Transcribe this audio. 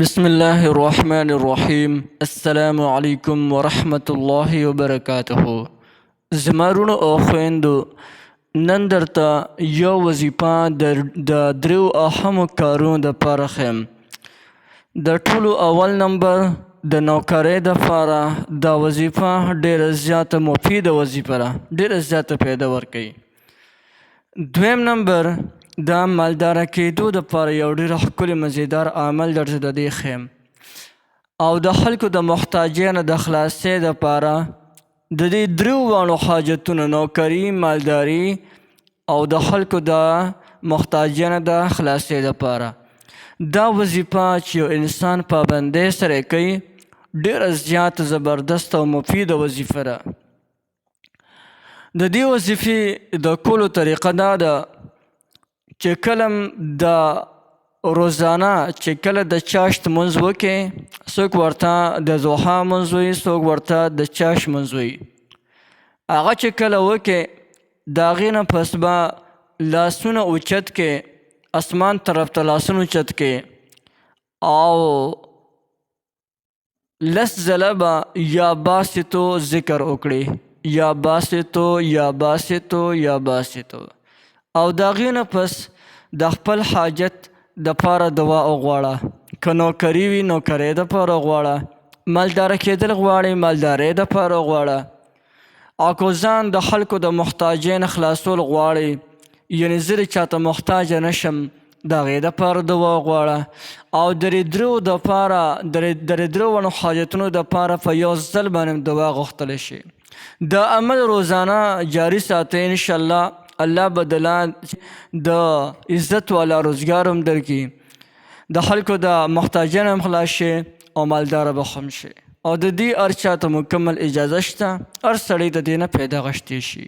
بسم الله الرحمن الرحیم. السلام علیکم ورحمت الله وبرکاته. زما وروڼو او خویندو، نن درته یو وظیفه د دریو اهمو کارونو دپاره ښیم. د ټولو اول نمبر د نوکرۍ دپاره دا وظیفه ډېره زیاته مفیده وظیفه ده، ډېره زیاته فایده ورکوي. دویم نمبر د مالداره کېدو دپاره یو ډېر ښکلی مزیدار عمل درته د دې ښیم، او د خلکو د محتاجۍ نه د خلاصۍ دپاره د دې دریو واړو حاجتونو، نوکري، مالداري او د خلکو د محتاجۍ نه د خلاصۍ دپاره، دا وظیفه چې یو انسان پابندۍ سره کوي، ډېره زیاته زبردسته او مفیده وظیفه ده. د دې وظیفې د کولو طریقه دا ده چې کله د روزانه چې کله د چاشت مونځ وکې، څوک ورته د ضحا مونځ وایي، څوک ورته د چاشت مونځ وایي، هغه چې کله وکې، د هغې نه پس به لاسونه اوچت کې، اسمان طرف ته لاسونه اوچت کې، او لس ځله به یا باسطو ذکر وکړي، یا باسطو، یا باسطو، یا باسطو، او د هغې نه پس د خپل حاجت دپاره دعا وغواړه. که نوکري وي، نوکرۍ دپاره وغواړه، مالداره کېدل غواړي، مالدارۍ دپاره وغواړه، او که ځان د خلکو د محتاجۍ نه خلاصول غواړي، یعنې زه دې چاته محتاجه نه شم، د هغې دپاره دعا وغواړه. او د دې درو دپاره، د دې درو واړو حاجتونو دپاره په یو ځل باندې دعا غوښتلی شي. دا عمل روزانه جاري ساتئ، انشاءالله الله به د عزت والا روزګار هم درکړي، د خلکو د محتاجۍ نه هم خلاص شي او مالداره به هم شي. او د دې هر چا ته مکمل اجازه شته، هر سړی د دې نه پیدا غشتی شي.